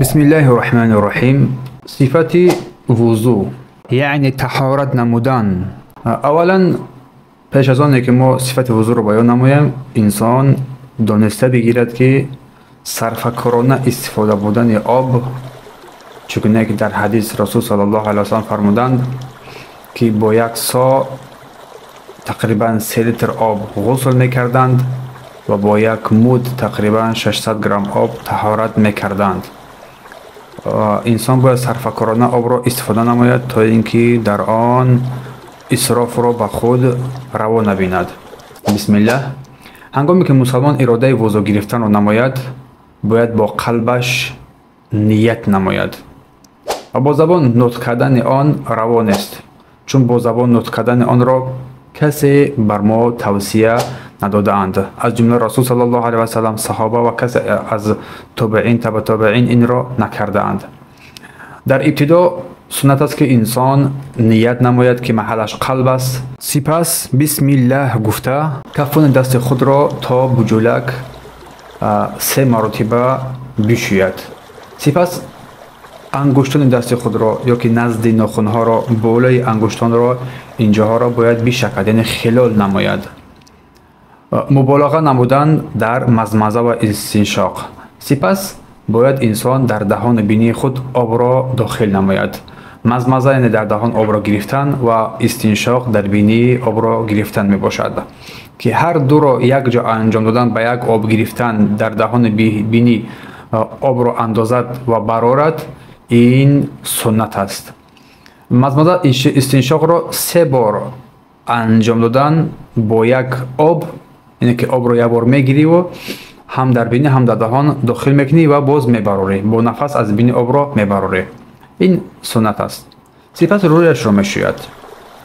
Бисмиллаҳи роҳмани роҳим. Сифати вузӯ, яъне таҳорат намудан. Аввалан, пеш аз оне ки мо сифати вузӯро баён намоем, инсон дониста бигирад, ки сарфакорона истифода бурдани об, чугуне ки дар ҳадис Расул саллаллоҳу алайҳи васаллам фармуданд, ки бо як со тақрибан 3 литр об ғусл мекарданд ва бо як муд тақрибан 600 грамм об таҳорат мекарданд. Инсон бояд сарфакорона обро истифода намояд, то ин ки дар он исрофро ба худ раво набинад. Бисмиллаҳ. Ҳангоме ки мусалмон иродаи вузӯ гирифтанро намояд, бояд бо қалбаш ният намояд ва бо забон нутқ кардани он раво нест, чун бо забон нутқ кардани онро касе бар мо тавсия надодаанд. Аз ҷумла Расул саллаллоҳу алайҳи васаллам, саҳоба ва касе аз тобеин, таба тобеин инро накардаанд. Дар ибтидо суннат аст, ки инсон ният намояд, ки маҳаллаш қалб аст. Сипас бисмиллаҳ гуфта, кафони дасти худро то буҷулак се маротиба бишӯяд. Сипас ангуштони дасти худро ё ки назди нохунҳоро, болои ангуштонро, инҷоҳоро бояд бишакад, яъне хилол намояд. Муболиға намудан дар мазмаза ва истиншоқ. Сипас бояд инсон дар даҳону бинии худ обро дохил намояд. Мазмаза, яъне дар даҳон обро гирифтан, ва истиншоқ, дар бинии обро гирифтан мебошад, ки ҳар дуро якҷо анҷом додан, ба як об гирифтан, дар даҳону бинӣ обро андозад ва барорад, ин суннат аст. Мазмаза, истиншоқро се бор анҷом додан бо як об, яъне ки обро як бор мегириву ҳам дар бинӣ, ҳам дар даҳон дохил мекунӣ ва боз мебарорӣ, бо нафас аз бинӣ обро мебарорӣ. Ин суннат аст. Сипас рӯяшро мешӯяд,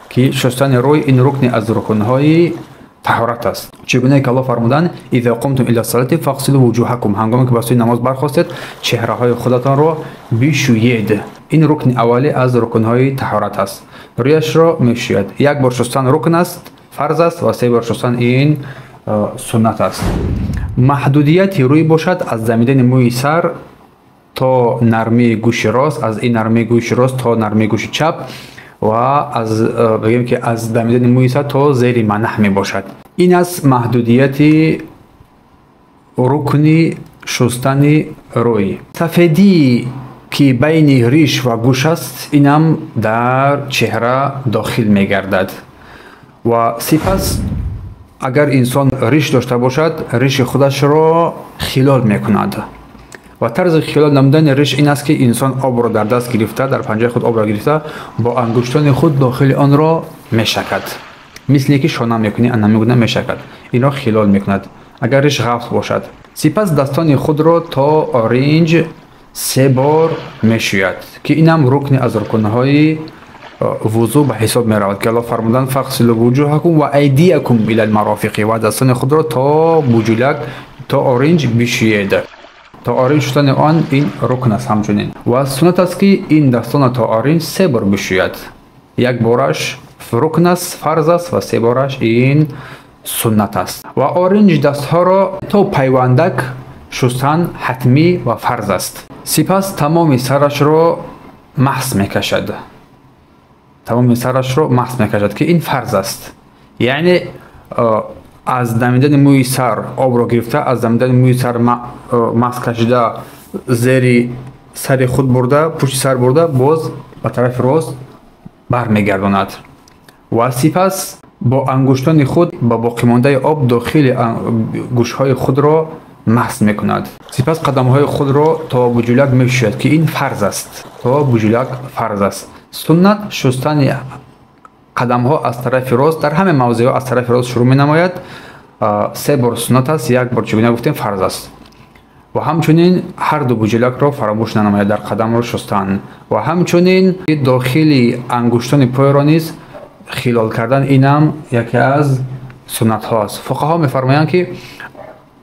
ки шустани рӯй ин рукне аз рукнҳои таҳорат аст, чӣ гуна ки Аллоҳ фармуданд: إذا قمتم إلى الصلاة فاغسلوا وجوهكم. Ҳангоме ки ба сӯи намоз бархостед, чеҳраҳои худатонро бишӯед. Ин рукни аввалӣ аз рукнҳои таҳорат аст. Рӯяшро мешӯяд. Як бор шустан рукн аст, фарз аст, ва се бор шустан ин суннат аст. Маҳдудияти рӯй бошад аз дамидани мӯи сар то нармии гӯши рост, аз ин нармии гӯши рост то нармии гӯши чап ва аз, бигем ки, аз дамидани мӯи сар то зери манаҳ мебошад. Ин аст маҳдудияти рукни шустани рӯй. Сафедии ки байни риш ва гӯш аст, инам дар чеҳра дохил мегардад. Ва сипас агар инсон риш дошта бошад, риши худашро хилол мекунад. Ва тарзи хилол намудани риш ин аст, ки инсон обро дар даст гирифта, дар панҷаи худ обро гирифта, бо ангуштони худ дохили онро мешакад, мисле ки шона мекунӣ, ана мешакад. Инро хилол мекунад, агар риш ғафз бошад. Сипас дастони худро то оринҷ се бор мешӯяд, ки инам рукне аз рукнҳои вузӯ ба ҳисоб меравад, ки Аллоҳ фармуданд: فاغسلوا وجوهكم وأيديكم إلى المرافق. Ва дастони худро то буҷулак, то оринҷ бишӯед. То оринҷ шустани он ин рукн аст ҳамчунин. Ва суннат аст, ки ин дастона то оринҷ се бор бишӯяд. Як бораш рукн аст, фарз аст, ва се бораш ин суннат аст. Ва оринҷ дастҳоро то пайвандак шустан ҳатмӣ ва фарз аст. Сипас тамоми сарашро масҳ мекашад, тамоми сарашро масҳ мекашад, ки ин фарз аст. Яъне аз дамидани мӯи сар обро гирифта, аз дамидани мӯи сар масҳ кашида, зери сари худ бурда, пушти сар бурда, боз ба тарафи рост бармегардонад. Ва сипас бо ангуштони худ ба боқимондаи об дохили гӯшҳои худро масҳ мекунад. Сипас қадамҳои худро то буҷулак мешӯяд, ки ин фарз аст. То буҷулак фарз аст. Суннат шустани қадамҳо аз тарафи рост, дар ҳама мавзеъҳо аз тарафи рост шурӯъ менамояд. Се бор суннат аст, як бор, чӣ гуна гуфтем, фарз аст. Ва ҳамчунин ҳар ду буҷулакро фаромӯш нанамояд дар қадамро шустан. Ва ҳамчунин дохили ангуштони пойро низ хилол кардан, инам яке аз суннатҳо аст. Фуқаҳо мефармоянд, ки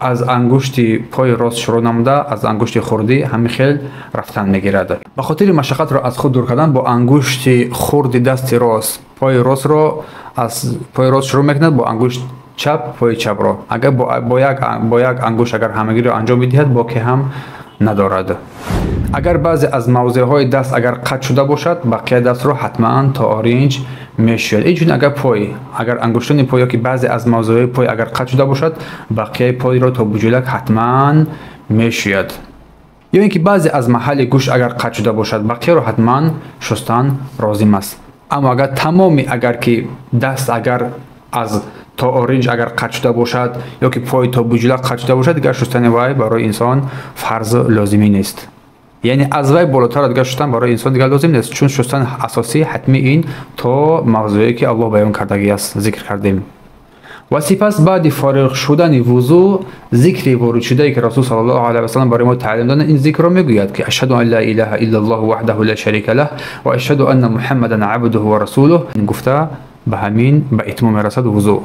аз ангушти пои рост шурӯъ намуда, аз ангушти хурдӣ ҳамин хел рафтан мегирад. Ба хотири машаққатро аз худ дур кардан, бо ангушти хурди дасти рост пои ростро аз пои рост шурӯъ мекунад, бо ангушт чап пои чапро. Агар бо як ангушт агар ҳамагиро анҷом бидиҳад, боке ҳам надорад. Агар баъзе аз мавзеъҳои даст агар қатъ шуда бошад, бақияи дастро ҳатман то оринҷ мешӯяд. Инчунин агар пой, агар ангуштони пой ёки баъзе аз мавзеъҳои пой агар қатъ шуда бошад, бақияи пойро то буҷулак ҳатман мешӯяд. Ё ин ки баъзе аз маҳалли гӯшт агар қатъ шуда бошад, бақияро ҳатман шустан лозим аст. Аммо агар тамоми агар ки даст агар аз то оринҷ агар қатъ шуда бошад ё ки пой то буҷулак қатъ шуда бошад, дигар шустани вай барои инсон фарз лозимӣ нест. Яъне аз вай болотар дигар шустан барои инсон дигар лозим нест, чун шустан асосӣ ҳатмӣ ин то мавзӯе ки Аллоҳ баён кардагӣ аст зикр кардем. Ва сипас баъди фориғ шудани вузӯ зикри воридшудае ки Расул саллаллоҳу алайҳи васаллам барои мо таълим доданд, ин зикрро мегӯяд ки ашҳаду ан ла илаҳа иллаллоҳу ваҳдаҳу ла шарика лаҳ ва ашҳаду анна муҳаммадан абдуҳу ва расулуҳ гуфта ба ҳамин ба итмом мерасад вузӯ.